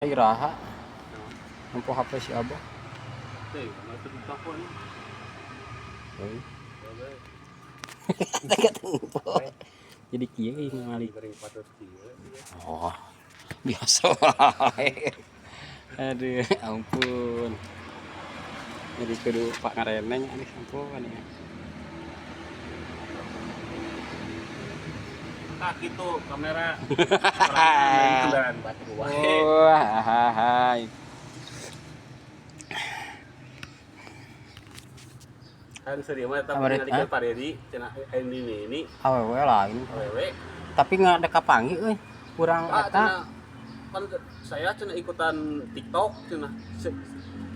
Iraha nempo HP si Abah. Teh, kamar itu telepon. Euy. Tempo. Jadi kieu euy ngali. Goreng patut kieu. Oh, biasa wae. Aduh, ampun. Jadi kudu Pak ngareneng aduh ampun ya. Tah kitu kamera. Kendaraan batu wae. Wah, hai. Kan serieu mah eta Kamari, ningali Pak Dedi cenah aya di ini Awewe lain. awewe. Tapi nggak ada kapanggih euy. Kurang Ah, eta. cenah kan saya cenah ikutan TikTok cenah.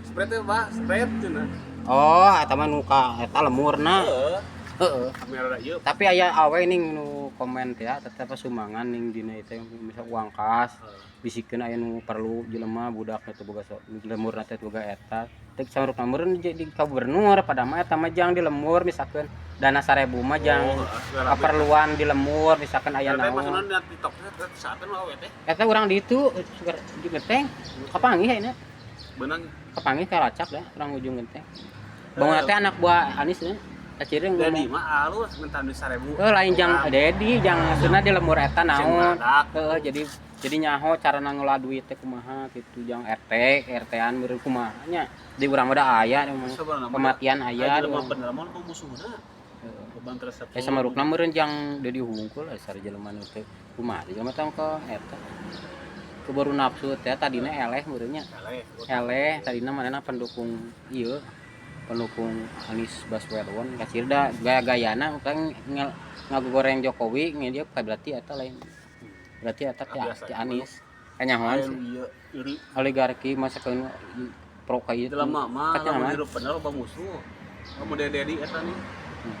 Spread teh bah, spread cenah. Oh, eta mah nu ka eta lemurna. Heeh, Heeh. kamera ieu. Tapi aya awe ning nu komen teh ya, tetep sumbangan ning dina itu misal uang kas. Bisikeun aya nu perlu jelema budak teh boga so, lemurna teh boga eta. Teu samarukna meureun di ka gubernur pada mah eta mah jang di lemur misalkeun dana 1000 mah jang Oh, heeh, keperluan di lemur misalkan aya Teh maksudna naon. dina TikTok teh saateun awewe teh. Eta urang di itu sugar di genteng kapanggih ayeuna. Beunang Kapanggih ka Lacap dah urang ujung genteng. Bangun teh anak buah Anis ya. Kaciri Dedi ngomong. mah alus minta duit 1000. Eh lain jang Dedi jang maksudna di lemur eta naon. Badak. Heeh, jadi nyaho cara ngolah duit teh kumaha gitu jang RT, RT-an meureun kumaha nya. Di urang mah da aya emang. Sebenarnya mah Kematian aya di jelema urang. bener mah nu musuhna. Heeh. Beban resep. Eh samarukna meureun jang Dedi hungkul asa jelema nu teh kumaha jelema teh ke eta. Kebaru nafsu teh tadina eleh meureun nya. Eleh. Eleh tadina manehna pendukung ieu pendukung Anies Baswedan kacir da gaya-gayana kan ngagoreng Jokowi nge dia berarti eta lain berarti eta ti, Biasa, ti Anies kanyahoan Aya sih ieu iri oligarki masa ke pro ka ieu jelema mah Kacang lamun mah. hirup bener loba musuh. Kamu Dedi eta nih. Hmm.